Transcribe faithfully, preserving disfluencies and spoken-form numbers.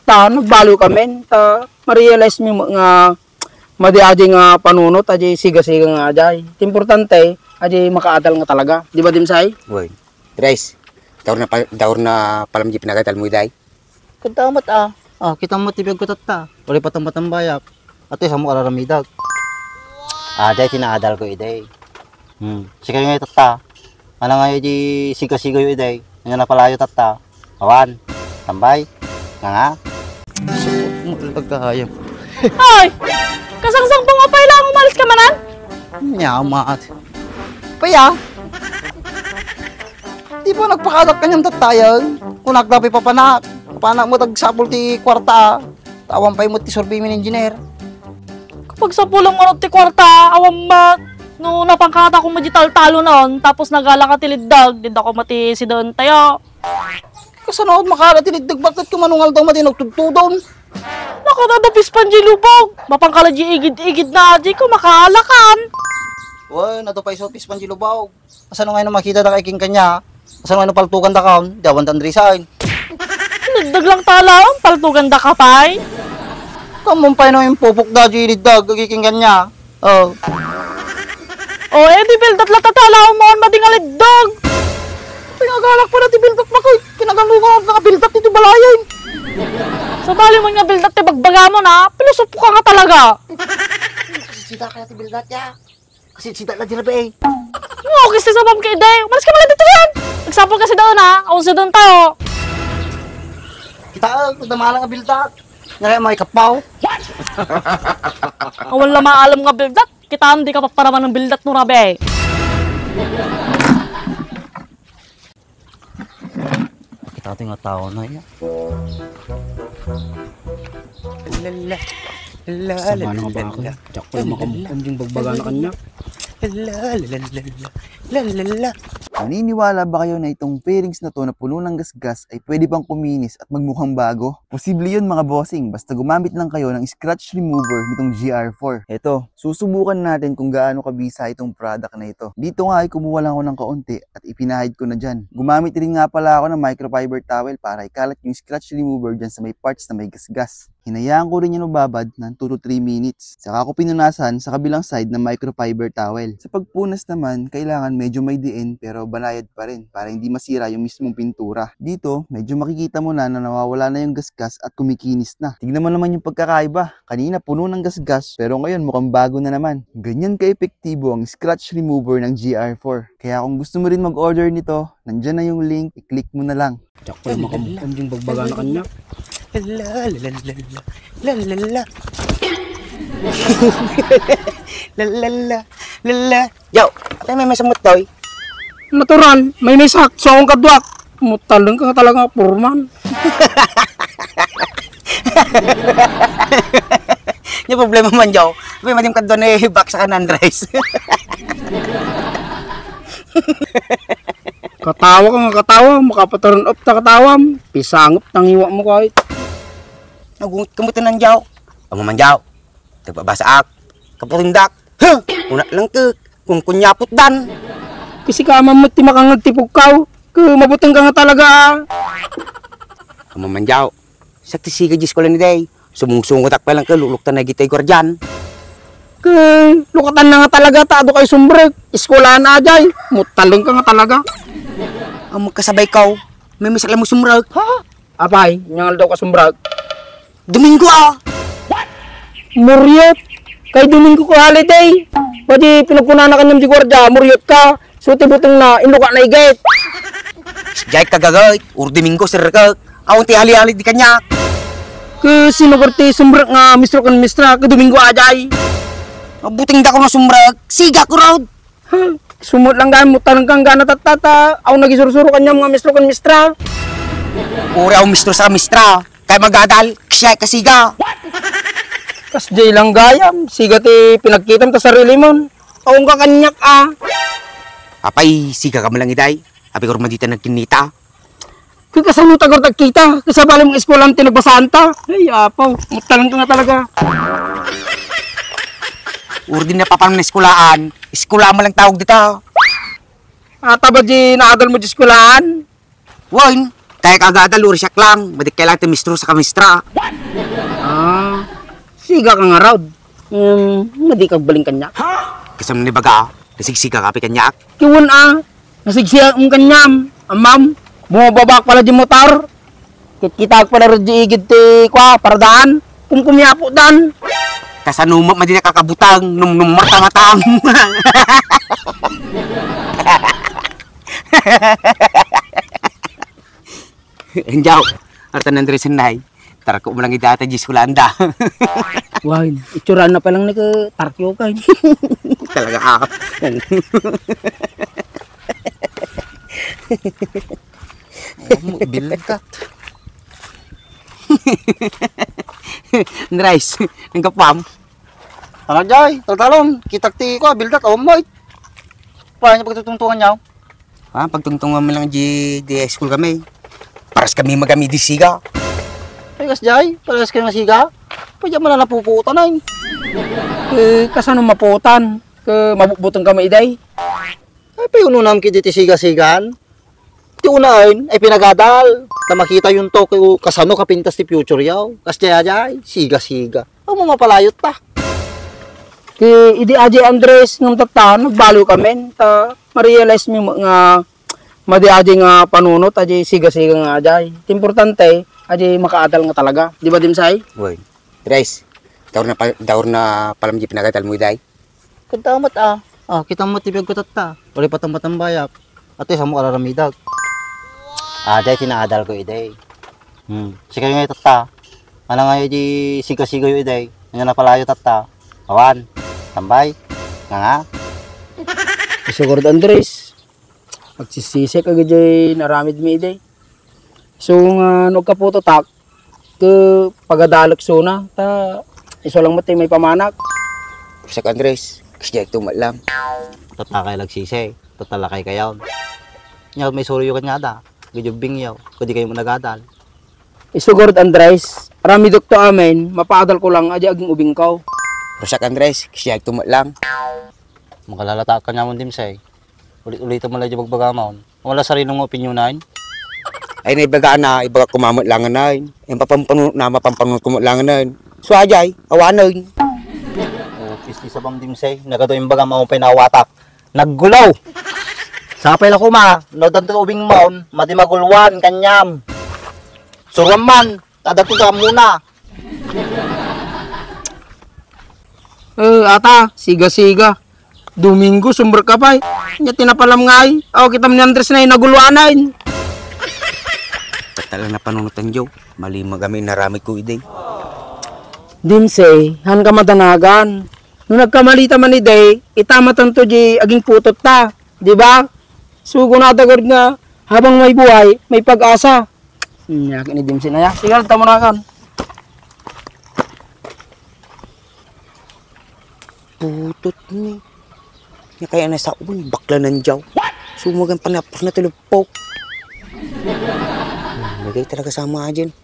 Ta, nagbaliw kami, ta, ma-realize mi nga madi adi nga panunot, adi siga-siga nga adi. Ti importante, adi makaadal nga talaga. Di ba, Dimsay? Wen. Tres, daor na pa-, daor na palam di pinagatal mo, day. Kanta met, ah. Ah, kita mo ti biag ko tatta. Uli patambatambayak. Ate, samo araramidak. Ah, day, tinaadal ko, iday. Hmm. Sikayo nga tatta. Ano nga di siga-sigayo, iday? Ano na palayo tatta? Awan. Tambay. Nga nga. Mo talaga ayam. Hoy! Kasangsangbong mo pa lang umalis ka manan? Nyamat. Paya. Di ba nagpakadap kanyang tattayan? Kung nagdapi pa panak, panak mo tagsapul ti kwarta, ah. Tawan pay mo ti survey min engineer. Kapag sa pulang manot ti kwarta, awan met. No, napangkata ko madi taltalo noon, tapos nagala ka ti liddeg, didda ko mati sidaan tayo. Kasano makaala ti liddeg, bakit ka manungal daw madi nagtudtudon? Nakadadapis pan di lubog. Mapangkala di igid-igid na di ko makaalakan. Wen, adu pay so pispan di lubog. Kasano nga ino makita da kay king kanya? Kasano nga ino paltugan da kaon? Di awan tan resign. Liddeg lang talaon, paltugan da ka pay. Kamun pay no impupok da di liddeg, kay king kanya. Oh. Oh, eh, di bildat la talaon mo, madi nga liddeg. Pinagalak pa na ti bildat, makoy. Kinagalugan ang nakabildat dito balayan. Sabali mo nga bildat ti bagbaga mo na, pilosopo ka nga talaga. Kasi sida kaya ti bildat ya. Kasi sida la dira, be. Oo, kasi sa pamki, day. Umalis ka mala dito yan. Nagsapol kasi daw na. Awan sa doon tayo. Kita, ah, kung damala nga bildat. Nga kaya may kapaw. Awan la maalam nga bildat. Kita, hindi ka paparaman ng bildat mo, rabe. Kita ti nga tao na iya. Lala, lala, Sama na nga ba ako? Diyak pala makamukhang yung bagbaga na kanya. Lala, lala, lala, lala. Naniniwala ba kayo na itong fairings na to na puno ng gasgas ay pwede pang kuminis at magmukhang bago? Posible yun, mga bossing, basta gumamit lang kayo ng scratch remover nitong G R four. Eto, susubukan natin kung gaano kabisa itong product na ito. Dito nga ay kumuha lang ako ng kaunti at ipinahid ko na dyan. Gumamit rin nga pala ako ng microfiber towel para ikalat yung scratch remover dyan sa may parts na may gasgas. Hinayaan ko rin yan mababad ng two to three minutes. Saka ko pinunasan sa kabilang side ng microfiber towel. Sa pagpunas naman, kailangan medyo may diin pero banayad pa rin para hindi masira yung mismong pintura. Dito, medyo makikita mo na na nawawala na yung gasgas at kumikinis na. Tignan mo naman yung pagkakaiba. Kanina puno ng gasgas, pero ngayon mukhang bago na naman. Ganyan ka-epektibo ang scratch remover ng G R four. Kaya kung gusto mo rin mag-order nito, nandyan na yung link, i-click mo na lang. Diyak pala makamukhang yung bagbaga na kanya. Lala, lala, lala, lala, lala. Lala, lala, lala. Yaw, atay may masamot daw, eh. Natural, may may sakso akong kaduak. Mutaleng ka talaga, purman. Nya problema man, Joe. May madim kadwa ni box ka nan rice. Katawa ka nga katawa, makapataran up ta katawam. Pisangop tang iwa mo kahit. Nagungot ka mo tanan, Joe. Amo man, Joe. Tagbabasaak. Kapurindak. Huh! Una lang ka. Kung kunyapot dan. Kasi ka man mo ti makangag ti pugkaw. Ka mabuteng ka nga talaga. Amo man, Joe. Sakti siga di eskwela ni day. Sumungsungot ak pa lang ka luluktan na gitay guardian. Ka lukatan na nga talaga ta adu kay sumrek. Eskwelahan a jay. Mutaleng ka nga talaga. Ang magkasabay kaw, may misal mo sumrek. Ha? Apay, nyangal daw ka sumrek. Domingo, ah. Muriot. Kay Domingo ka holiday. Pwede pinagkunana kanyam di guardia, muriot ka. So, ti buteng na, inluka na igit. Jay kagagay, or Domingo, sir ka. Awan ti hali-hali di kanya. Ke sino ti sumrek nga mistro ken mistra, ke Domingo ajay. Buteng da ko nga sumrek, siga ko raw. Huh, sumot lang gan, mutan kang gana tattata. Aw nagisursuro kanyam nga mistro ken mistra. Uri aw mistro sa mistra. Kay magadal, siya kasiga. Kas jay lang gayam, siga ti pinagkitam ta sarili mon. Awan ka kanyak, ah. Apay, siga ka man lang iday. Apay, kurma dita nagkinita. Kung kasano tagar tagkita, kasabali mong eskwelahan ti nagbasaan ta. Ay, apaw, mutalan ka nga talaga. Urdin na papan na eskwelahan, eskwela mo lang tawag dita. Ata ba di naadal mo di eskwelahan? Wen, Tayo ka agada, luri siak lang. Madi ka lang ti mistro sa kamistra. Ah, siga ka nga raw. Hmm, madi ka agbalin kaniak. Kasano ni baga? Nasigsiga ka pi kaniak? Kiwan a. Nasigsiga kaniam. Amam, bumababak pala di motor. Kitkitaak pala rin di igid ti, kwa, paradaan. Kumkumiapo dan. Kasano mo, madi nakakabutang, num-, num-, matang-matang. Enjaw, artan Andres nay. Tarko mo lang idata, Jis Hulanda. Wah, itsurana pa lang ni ka tarkyo kay. Talaga, ah. Bilkat. Andres, ang kapam. Ano, Jay? Taltalon, kitak ti ko, bilkat, oh, moy. Paano pagtutungtungan niya? Ah, pagtungtungan mo lang di, di high school kami. Paras kami magami di siga. Ay, kas Jay, paras kayo nga siga. Pwede mo na napuputan ay. Eh, kasano maputan? Ke mabukbutan kami iday. Ay, payuno naman kiti ti siga-sigan. Ti unaen ay pinagadal. Ta makita yun to kay kasano kapintas ti future yaw. Kas Jay, Jay, siga-siga. Amo mapalayot ta. Ti idi Ajay Andres ngem tatta, nagbaliw kamin, ta ma-realize mi nga madi Ajay nga panunot, Ajay siga-siga nga Ajay. Ti importante, Ajay makaadal nga talaga. Di ba, Dimsay? Wen. Andres, daor na pa-, daor na palam di pinagadal mo, Day. Kanta met, ah. Ah, kita mo ti pagkutatta. Uli patang-patang bayak. At least, amo kararamidag. Ah, day, tinaadal ko, iday. Hmm. Sikayo nga itatta. Ano nga di siga-siga yu, iday? Ano na pala yu, tatta? Awan. Tambay. Nga nga. Sigurd Andres. Agsisisek agay di naramid mi, iday. So nga no agkaputotak, ke pagadalek suna, ta isu lang met ti maipamanak. Rusak Andres, kas diak tumat lang. Tatta kay lagsisi, tatta lakay kayaw. Nya, may suroyo ken ngada, gidyo bingyaw, kadi kayo managadal. Isugurd Andres, aramidek to amin, mapaadal ko lang, adi aging ubing kaw. Rusak Andres, kas diak tumat lang. Makalalatak ka niya mo, Dimsay. Ulit-ulit mo lang di bagbaga mo. Wala sarili nga opinionan? Ay, naibaga na, ibaga ko mamat langanan. Yung papampano na, mapampano ko langanan. So, ajay, awanan. Oh, pisti sa bang Dimsay, nagado yung baga mo pinawatak. Naggulaw. Sapay la kuma, no, danto ubing mo, madi magulwan, kanyam. Suruan man, tadagko ka muna. Eh, ata, siga-siga. Domingo, sumber ka pa eh. Nya tinapalam nga ay. Oh, kita mo ni Andres na eh, naguluanan. Talang napanunutan, Joe. Mali magami naramid ko, iday. Dimsay, han ka madanagan. No nagkamalita man, iday, itamatan to di aging putot ta. Di ba? Sugo na atagod nga, habang may buhay, may pag-asa. Hmm, yakin ni Dimsay na ya. Sige, tamo na kan. Putot ni. Nya kaya na sa un, bakla nan jaw. Sumagan pa na, pas na tulog po. Hmm, bagay talaga sama ajen.